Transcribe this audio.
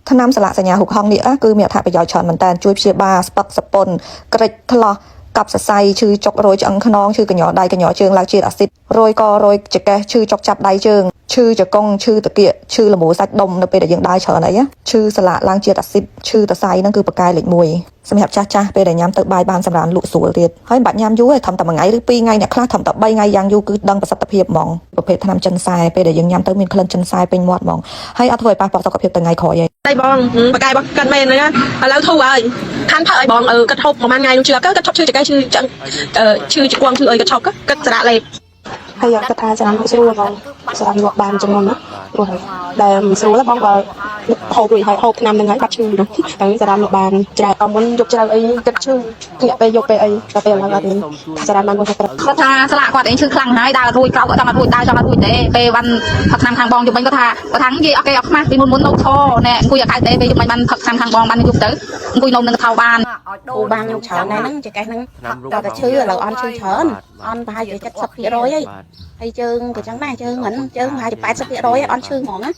ថ្នាំស្លាកសញ្ញាហ៊ុកហងនេះគឺមានអត្ថប្រយោជន៍ច្រើនមែនតើជួយព្យាបាលស្ពឹកសពុនក្រិចថ្លោះកប់សរសៃឈឺចុករយឆ្អឹងខ្នងឈឺកញ្ញរដៃកញ្ញរជើងឡើងជាតិអាស៊ីតរយករយចកេះឈឺចុកចាប់ដៃជើងឈឺជង្គង់ឈឺតាគៀកឈឺលមូសាច់ដុំនៅពេលដែលយើងដើរច្រើនអីណាឈឺស្លាកឡើងជាតិអាស៊ីតឈឺតសៃហ្នឹងគឺប្រកែលេខ1សម្រាប់ចាស់ចាស់ពេលដែលញ៉ាំទៅបាយបានសម្រានលក់ស្រួលទៀតហើយមិនបាច់ញ៉ាំយូរទេធំតែមួយថ្ងៃឬពីរថ្ងៃអ្នកខ្លះធំតែ3ថ្ងៃយ៉ាងយូរគឺដឹងប្រសិទ្ធភាពហ្មងប្រភេទថ្នាំចិនសែពេលដែលយើងញ៉ាំទៅមានក្លិនចិនសែពេញមាត់ហ្មងហើយអត់ធ្វើឲ្យប៉ះពាល់សុខភាពទៅថ្ងៃក្រោយទេ ដៃបងបកាយបងកាត់មែនហ្នឹងណាឥឡូវធូរហើយខាន់ផឹកឲ្យបងអឺកាត់ហូបប្រហែលថ្ងៃនោះជឿកាត់ឈប់ឈឺចកេះឈឺឆ្អឹងឈឺជង្គង់ឈឺអីកាត់ឈប់កាត់សារៈលេប ហើយគិតថាចរន្តស្រួលបងចរន្តលក់បានចំនួនណាព្រោះដែលមិនស្រួលបងបើហូបរួចហើយហូបថ្នាំហ្នឹងហើយបាត់ឈឺនោះតែចរន្តលក់បានច្រើនអមុនយកជ្រៅអីគិតឈឺភ្ញាក់ពេលយកពេលអីតែពេលឥឡូវអត់មានចរន្តបានមកព្រឹក គាត់ថាស្លាកគាត់ឯងឈឺខ្លាំងហើយដើររួចក្រោកគាត់ចង់អត់រួចដើរចង់អត់រួចទេពេលបានផឹកថ្នាំខាងបងយប់មិញគាត់ថាគាត់ថានិយាយអត់គេអត់ខ្មាស់ពីមុនមុននៅឈរណែអង្គុយអត់កើតទេពេលយប់មិញបានផឹកថ្នាំខាងបងបានយប់ទៅអង្គុយនំនឹងកថោបាន ពូបានខ្ញុំច្រើនដែរហ្នឹងចកេះហ្នឹងតតែឈឺឥឡូវអន់ឈឺច្រើនអន់ប្រហែលជា70%ហើយហើយជើងក៏ចឹងដែរជើងហ្នឹងជើងប្រហែលជា80%ហើយអន់ឈឺហ្មងណា